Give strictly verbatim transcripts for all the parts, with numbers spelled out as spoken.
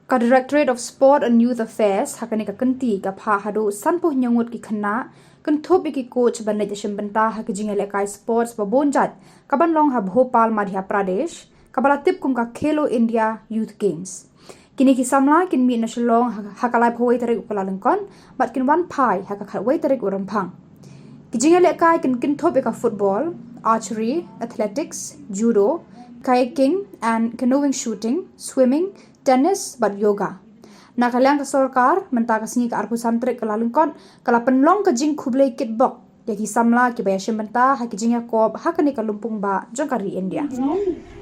Ka Directorate of Sport and Youth Affairs ha kane ka kynti ka phah haduh sanphew hynñiew ngut ki khynnah, kynthup ïa ki coach ban leit shim bynta ha ka jingïalehkai sports ba bun jait kaban long ha Bhopal, Madhya Pradesh, kaba la tip kum ka Khelo India Youth Games. Kine ki samla kin mih na Shillong ha, ha ka laiphew wei tarik u Kyllalyngkot bad kin wan phai ha ka khatwei tarik u Rymphang. Ki jingïalehkai kin kynthup ïa ka football, archery, athletics, judo, kayaking and canoeing shooting, swimming, tennis bad yoga. Na ka liang ka sorkar, mynta ka sngi ka arphew san tarik Kyllalyngkot, ka la pynlong ka jingkhublei kitbok ïa ki samla kiba ïashim bynta ha ki jingïakop ha kane ka lympung bah jong ka ri India.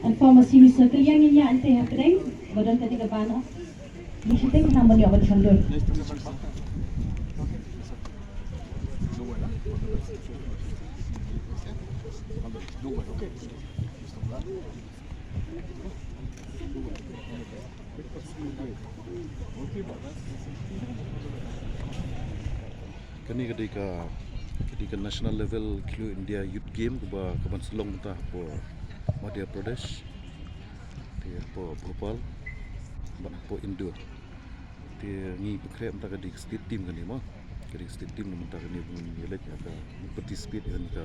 And form a semicircle ïa ngin ïa ante hapdeng ba don kata ka banner. Ngi shiteng khnang ban ïoh ban shandur. Kane ka dei ka, ka dei ka national level Khelo India Youth Game kaba, kaban sa long mynta hapoh Madhya Pradesh, te hapoh Bhopal bad hapoh Indore. Te ngi pynkhreh mynta ka dei ka state team kane mo. Ka dei ka state team na mynta kane ba ngin ïaleit ha ka participate ha ka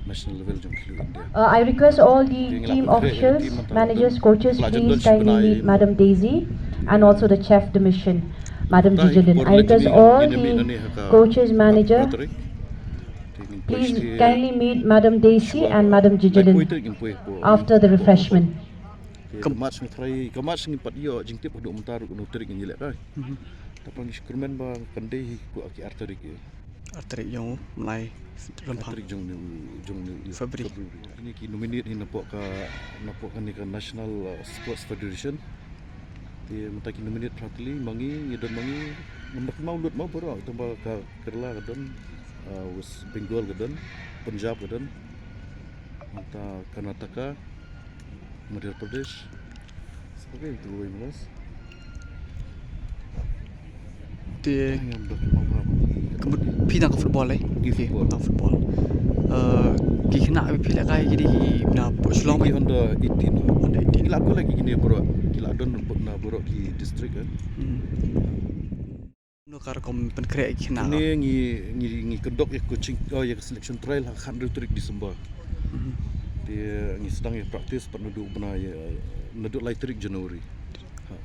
national level jong Khelo India. Uh, I request all the team officials, managers, coaches, please kindly meet Madam Daisy and also the chef de mission, Madam Jijilin. I request all the coaches, manager, please kindly meet Madam Daisy and Madam Jijilin after the refreshment. Ka match ngi try, ka match ngi pat ïoh jingtip haduh mynta ruh kano tarik ngin ïalehkai. Te pa ngi shu kyrmen ba kan dei hi hapoh ki ar tarik ïa. Ar tarik jong u bnai Rymphang. Ar tarik jong u, jong u February. Kine ki nominate hi napoh ka, napoh kane ka National, uh, Sports Federation. Te mynta ki nominate phra tylli, ma ngi, ngi don ma ngi, ngam da kynmaw lut ma baroh, tang ba ka Kerala ka don, uh, West Bengal ka don, Punjab ka don, mynta Karnataka, Madhya Pradesh. Sa kawei tu wei malas. Te ka mut phi tang ka football eh? Ki football. Tang football. Eh, ki khynnah phi lehkai ki dei ki na Shillong. Ki under eighteen. Under eighteen. Ki la collect kine baroh, ki la don na baroh ki district eh. Hmm. Kumno ka rukom pynkhreh ïa ki khynnah? Kine ngi, ngi, ngi conduct ïa ka coaching, oh, ïa ka selection trial ha ka khathynriew tarik December. Mhm. Te ngi sdang ïa practice pat naduh bnai, eh, naduh lai tarik January. Ha.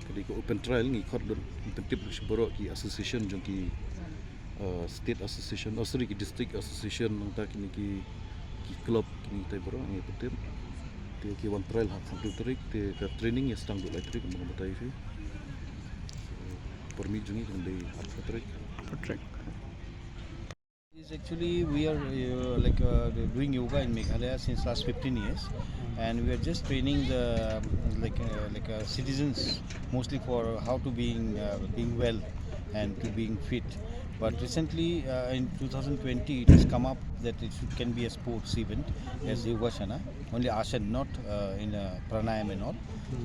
Ka dei ka open trial ngi khot lut, ngi pyntip lut sha baroh ki association jong ki, eh, state association, oh, sorry, ki district association, nangta kine ki, ki club, kine kitai baroh ngi pyntip. Te ki wan trial ha ka khathynriew tarik, te ka training ïa sdang naduh lai tarik, kumba nga batai ïa phi. Permit jong ngi kan dei arphew tarik. Arphew tarik. Is actually we are, uh, like, uh, doing yoga in Meghalaya since last fifteen years, and we are just training the, um, like, uh, like, uh, citizens mostly for how to being, uh, being well and to being fit. But recently, uh, in two thousand twenty, it has come up that it should, can be a sports event as Yogasana, only Asan, not, uh, in, uh, Pranayam and all.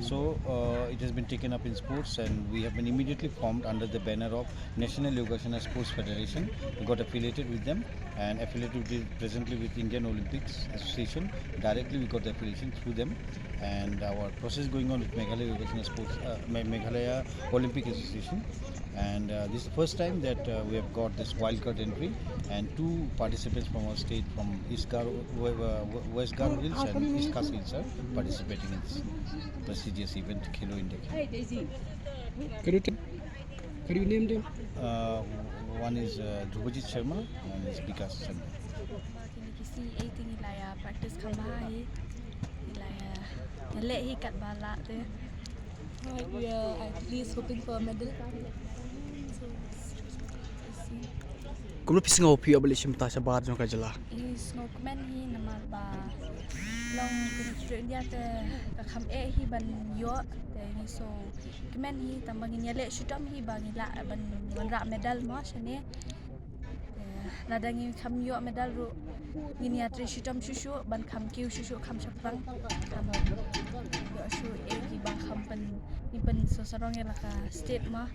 So, uh, it has been taken up in sports, and we have been immediately formed under the banner of National Yogasana Sports Federation. We got affiliated with them and affiliated with, presently with Indian Olympics Association. Directly, we got the affiliation through them, and our process going on with Meghalaya Yogasana Sports, uh, Me-, Meghalaya Olympic Association. And, uh, this is the first time that, uh, we have got this wildcard entry, and two participants from our state, from East Garo, we-, uh, we-, West Garo Hills and East Khasi Hills, are participating in this prestigious event, Khelo India. Could you t-, could you name them? Uh, one is, uh, Dhrubajit Sharma, one is Bikas Sharma. Kine ki sngi eighteen ngi la ïa practice kham bha hi. Ngi la ïa, ïa leh hi katba lah te. We are at least hoping for a medal. So, let's see. Kumno phi sngew phi ïoh ban leit shim bynta shabar jong ka jylla? Ngi sngewkmen hi namar ba long ka India te ka kham eh hi ban ïoh, te ngi sngewkmen hi tang ba ngin ïaleh shitom hi ba ngin lah ban wanrah medal mo shane. Eh, lada ngin kham ïoh medal ruh ngin ïatrei shitom shuh shuh ban kham kiew shuh shuh, kham shaphrang, kham ïoh shuh eh kiba kham pyn, ngin pynsngewsarong ïa la ka state mo.